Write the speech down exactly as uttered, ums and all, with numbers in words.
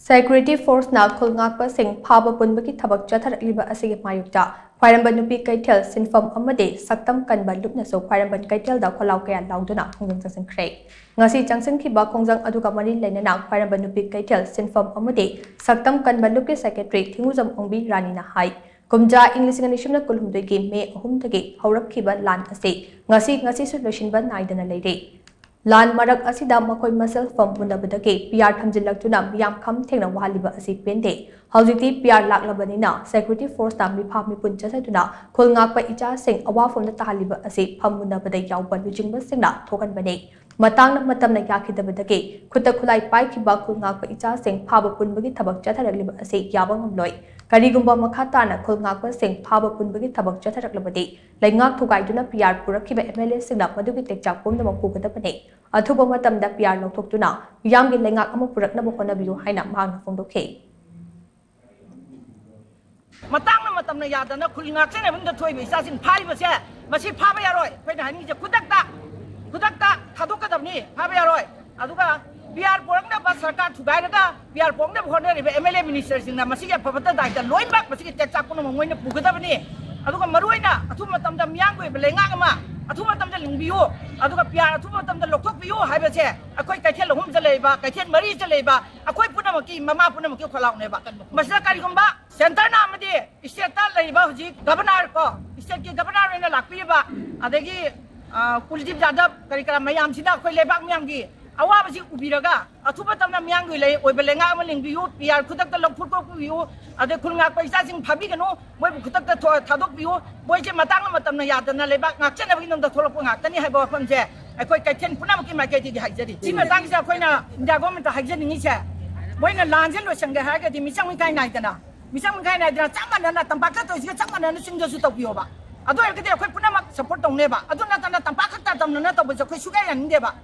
Security Forceꯅ ꯈꯨꯜ ꯉꯥꯛꯄꯁꯤꯡ ꯐꯥꯕ ꯄꯨꯟꯕꯒꯤ ꯊꯕꯛ ꯆꯠꯊꯔꯛꯂꯤꯕ ꯑꯁꯤꯒꯤ ꯃꯥꯌꯣꯛꯇ ꯈ꯭ꯋꯥꯏꯔꯝꯕꯟ ꯅꯨꯄꯤ ꯀꯩꯊꯦꯜ ꯁꯤꯟꯐꯝ ꯑꯃꯗꯤ ꯁꯛꯇꯝ ꯀꯟꯕ ꯂꯨꯞꯅꯁꯨ ꯈ꯭ꯋꯥꯏꯔꯝꯕꯟ ꯀꯩꯊꯦꯜꯗ ꯈꯣꯜꯂꯥꯎ ꯀꯌꯥ ꯂꯥꯎꯗꯨꯅ ꯈꯣꯡꯖꯪ ꯆꯪꯁꯤꯟꯈ꯭ꯔꯦ꯫ ꯉꯁꯤ ꯆꯪꯁꯤꯟꯈꯤꯕ ꯈꯣꯡꯖꯪ ꯑꯗꯨꯒ ꯃꯔꯤ ꯂꯩꯅꯅ ꯈ꯭ꯋꯥꯏꯔꯝꯕꯟ ꯅꯨꯄꯤ ꯀꯩꯊꯦꯜ ꯁꯤꯟꯐꯝ ꯑꯃꯗꯤ ꯁꯛꯇꯝ ꯀꯟꯕ ꯂꯨꯞꯀꯤ ꯁꯦꯀ꯭ꯔꯦꯇꯔꯤ ꯊꯤꯡꯉꯨꯖꯝ ꯑꯣꯡꯕꯤ ꯔꯥꯅꯤꯅ ꯍꯥꯏ, ꯀꯨꯝꯖꯥ ꯏꯪ ꯂꯤꯁꯤꯡ ꯑꯅꯤ ꯁꯨꯞꯅ ꯀꯨꯟꯍꯨꯝꯗꯣꯏꯒꯤ ꯃꯦ ꯑꯍꯨꯝꯗꯒꯤ ꯍꯧꯔꯛꯈꯤꯕ ꯂꯥꯟ ꯑꯁꯤ ꯉꯁꯤ, ꯉꯁꯤꯁꯨ ꯂꯣꯏꯁꯤꯟꯕ ꯅꯥꯏꯗꯅ ꯂꯩꯔꯦ꯫ ꯂꯥꯟ ꯃꯔꯛ ꯑꯁꯤꯗ ꯃꯈꯣꯏ ꯃꯁꯦꯜ ꯐꯝ ꯃꯨꯟꯅꯕꯗꯒꯤ ꯄꯤꯌꯥꯔ ꯊꯝꯖꯤꯜꯂꯛꯇꯨꯅ ꯃꯤꯌꯥꯝ ꯈꯝ ꯊꯦꯡꯅ ꯋꯥꯍꯜꯂꯤꯕ ꯑꯁꯤ ꯄꯦꯟꯗꯦ꯫ ꯍꯧꯖꯤꯛꯇꯤ ꯄꯤꯌꯥꯔ ꯂꯥꯛꯂꯕꯅꯤꯅ ꯁꯦꯀ꯭ꯌꯨꯔꯤꯇꯤ ꯐꯣꯔꯁꯅ ꯃꯤꯐꯥ ꯃꯤꯄꯨꯟ ꯆꯠꯊꯗꯨꯅ ꯈꯨꯜ ꯉꯥꯛꯄ ꯏꯆꯥꯁꯤꯡ ꯑꯋꯥꯐꯝꯗ ꯇꯥꯍꯜꯂꯤꯕ ꯑꯁꯤ ꯐꯝ ꯃꯨꯟꯅꯕꯗ ꯌꯥꯎꯕ ꯂꯨꯆꯤꯡꯕꯁꯤꯡꯅ ꯊꯣꯛꯍꯟꯕꯅꯤ꯫ ꯃꯇꯥꯡꯅ ꯃꯇꯝꯅ ꯌꯥꯈꯤꯗꯕꯗꯒꯤ ꯈꯨꯠꯇ ꯈꯨꯠꯂꯥꯏ ꯄꯥꯏꯈꯤꯕ ꯈꯨꯜ ꯉꯥꯛꯄ ꯏꯆꯥꯁꯤꯡ ꯐꯥꯕ ꯄꯨꯟꯕꯒꯤ ꯊꯕꯛ ꯆꯠꯊꯔꯛꯂꯤꯕ ꯑꯁꯤ ꯌꯥꯕ ꯉꯝꯂꯣꯏ꯫ ꯀꯔꯤꯒꯨꯝꯕ ꯃꯈꯥ ꯇꯥꯅ ꯈꯨꯜ ꯉꯥꯛꯄꯁꯤꯡ ꯐꯥꯕ ꯄꯨꯟꯕꯒꯤ ꯊꯕꯛ ꯆꯠꯊꯔꯛꯂꯕꯗꯤ ꯂꯩꯉꯥꯛ ꯊꯨꯒꯥꯏꯗꯨꯅ ꯄꯤꯌꯥꯔ ꯄꯨꯔꯛꯈꯤꯕ ꯑꯦꯝ ꯑꯦꯜ ꯑꯦꯁꯤꯡꯅ ꯃꯗꯨꯒꯤ ꯇꯦꯛꯆꯥꯛ ꯄꯨꯝꯅꯃꯛ ꯄꯨꯒꯗꯕꯅꯤ꯫ ꯑꯊꯨꯕ ꯃꯇꯝꯗ ꯄꯤꯌꯥꯔ ꯂꯧꯊꯣꯛꯇꯨꯅ ꯃꯤꯌꯥꯝꯒꯤ ꯂꯩꯉꯥꯛ ꯑꯃ ꯄꯨꯔꯛꯅꯕ ꯍꯣꯠꯅꯕꯤꯌꯨ ꯍꯥꯏꯅ ꯃꯍꯥꯛꯅ ꯐꯣꯡꯗꯣꯛꯈꯤ꯫ ꯃꯇꯥꯡꯅ ꯃꯇꯝꯅ ꯌꯥꯗꯅ ꯈꯨꯜ ꯉꯥꯛꯆꯅꯕꯗ ꯊꯣꯛꯏꯕ ꯏꯆꯥꯁꯤꯡ ꯐꯥꯔꯤꯕꯁꯦ, ꯃꯁꯤ ꯐꯥꯕ ꯌꯥꯔꯣꯏ꯫ ꯑꯩꯈꯣꯏꯅ ꯍꯥꯏꯅꯤꯡꯉꯤꯁꯦ, ꯈꯨꯗꯛꯇ ꯈꯨꯗꯛꯇ ꯊꯥꯗꯣꯛꯀꯗꯕꯅꯤ, ꯐꯥꯕ ꯌꯥꯔꯣꯏ꯫ ꯑꯗꯨꯒ ꯄꯤꯌꯥꯔ ꯄꯨꯔꯛꯅꯕ ꯁꯔꯀꯥꯔ ꯊꯨꯒꯥꯏꯔꯒ ꯄꯤꯌꯥꯔ ꯄꯨꯔꯛꯅꯕ ꯍꯣꯠꯅꯔꯤꯕ ꯑꯦꯝ ꯑꯦꯜ ꯑꯦ ꯃꯤꯅꯤꯁꯇꯔꯁꯤꯡꯅ ꯃꯁꯤꯒꯤ ꯑꯐꯕꯇ ꯗꯥꯏꯇ ꯂꯣꯏꯅꯃꯛ ꯃꯁꯤꯒꯤ ꯇꯦꯛꯆꯥꯛ ꯄꯨꯝꯅꯃꯛ ꯃꯣꯏꯅ ꯄꯨꯒꯗꯕꯅꯤ꯫ ꯑꯗꯨꯒ ꯃꯔꯨꯑꯣꯏꯅ ꯑꯊꯨꯕ ꯃꯇꯝꯗ ꯃꯤꯌꯥꯝꯒꯤ ꯑꯣꯏꯕ ꯂꯩꯉꯥꯛ ꯑꯃ ꯑꯊꯨꯕ ꯃꯇꯝꯗ ꯂꯤꯡꯕꯤꯌꯨ, ꯑꯗꯨꯒ ꯄꯤꯌꯥꯔ ꯑꯊꯨꯕ ꯃꯇꯝꯗ ꯂꯧꯊꯣꯛꯄꯤꯌꯨ ꯍꯥꯏꯕꯁꯦ ꯑꯩꯈꯣꯏ ꯀꯩꯊꯦꯜ ꯑꯍꯨꯝꯗ ꯂꯩꯔꯤꯕ, ꯀꯩꯊꯦꯜ ꯃꯔꯤꯗ ꯂꯩꯔꯤꯕ ꯑꯩꯈꯣꯏ ꯄꯨꯝꯅꯃꯛꯀꯤ ꯃꯃꯥ ꯄꯨꯝꯅꯃꯛꯀꯤ ꯈꯣꯜꯂꯥꯎꯅꯦꯕ꯫ ꯃꯁꯤꯗ ꯀꯔꯤꯒꯨꯝꯕ ꯁꯦꯟꯇꯔꯅ ꯑꯃꯗꯤ ꯁ꯭ꯇꯦꯠꯇ ꯂꯩꯔꯤꯕ ꯍꯧꯖꯤꯛ ꯒꯕꯔꯅꯔ ꯀꯣ, ꯁ꯭ꯇꯦꯠꯀꯤ ꯒꯕꯔꯅꯔ ꯑꯣꯏꯅ ꯂꯥꯛꯄꯤꯔꯤꯕ, ꯑꯗꯒꯤ, ꯑ, ꯀꯨꯜꯗꯤꯞ ꯌꯥꯗꯕ ꯀꯔꯤ ꯀꯔꯥ ꯃꯌꯥꯝꯁꯤꯅ ꯑꯩꯈꯣꯏ ꯂꯩꯕꯥꯛ ꯃꯌꯥꯝꯒꯤ ꯑꯋꯥꯕꯁꯤ ꯎꯕꯤꯔꯒ ꯑꯊꯨꯕ ꯃꯇꯝꯗ ꯃꯤꯌꯥꯝꯒꯤ ꯂꯩ-, ꯑꯣꯏꯕ ꯂꯩꯉꯥꯛ ꯑꯃ ꯂꯤꯡꯕꯤꯌꯨ, ꯄꯤꯌꯥꯔ ꯈꯨꯗꯛꯇ ꯂꯧꯊꯣꯛꯄꯤꯌꯨ, ꯑꯗꯩ ꯈꯨꯜ ꯉꯥꯛꯄ ꯏꯆꯥꯁꯤꯡ ꯐꯥꯕꯤꯒꯅꯨ, ꯃꯣꯏꯕꯨ ꯈꯨꯗꯛꯇ ꯊꯣ-, ꯊꯥꯗꯣꯛꯄꯤꯌꯨ꯫ ꯃꯣꯏꯁꯦ ꯃꯇꯥꯡ ꯃꯇꯝꯅ ꯌꯥꯗꯅ ꯂꯩꯕꯥꯛ ꯉꯥꯛꯆꯅꯕꯒꯤꯗꯃꯛꯇ ꯊꯣꯛꯂꯛꯄ ꯉꯥꯛꯇꯅꯤ ꯍꯥꯏꯕ ꯋꯥꯐꯝꯁꯦ ꯑꯩꯈꯣꯏ ꯀꯩꯊꯦꯜ ꯄꯨꯝꯅꯃꯛꯀꯤ ꯃꯥꯏꯀꯩꯗꯒꯤ ꯍꯥꯏꯖꯔꯤ꯫ ꯁꯤ ꯃꯇꯥꯡꯁꯤꯗ ꯑꯩꯈꯣꯏꯅ ꯏꯟꯗꯤꯌꯥ ꯒꯣꯔꯃꯦꯟꯇ ꯍꯥꯏꯖꯅꯤꯡꯉꯤꯁꯦ, ꯃꯣꯏꯅ ꯂꯥꯟꯁꯦ ꯂꯣꯏꯁꯟꯒꯦ ꯍꯥꯏꯔꯒꯗꯤ ꯃꯤꯆꯪ ꯃꯤꯈꯥꯏ ꯅꯥꯏꯗꯅ, ꯃꯤꯆꯪ ꯃꯤꯈꯥꯏ ꯅꯥꯏꯗꯅ ꯆꯞ ꯃꯥꯟꯅꯅ ꯇꯝꯄꯥꯛꯇ ꯇꯧꯔꯤꯁꯤꯒ ꯆꯞ ꯃꯥꯟꯅꯅ ꯆꯤꯡꯗꯁꯨ ꯇꯧꯕꯤꯌꯣꯕ꯫ ꯑꯗꯨ ꯑꯣꯏꯔꯒꯗꯤ ꯑꯩꯈꯣꯏ ꯄꯨꯝꯅꯃꯛ ꯁꯄꯣꯔꯠ ꯇꯧꯅꯦꯕ꯫ ꯑꯗꯨ ꯅꯠꯇꯅ ꯇꯝꯄꯥꯛ ꯈꯛꯇ ꯇꯝꯅꯅ ꯇꯧꯕꯁꯦ ꯑꯩꯈꯣꯏ ꯁꯨꯛꯌꯥ ꯌꯥꯅꯤꯡꯗꯦꯕ꯫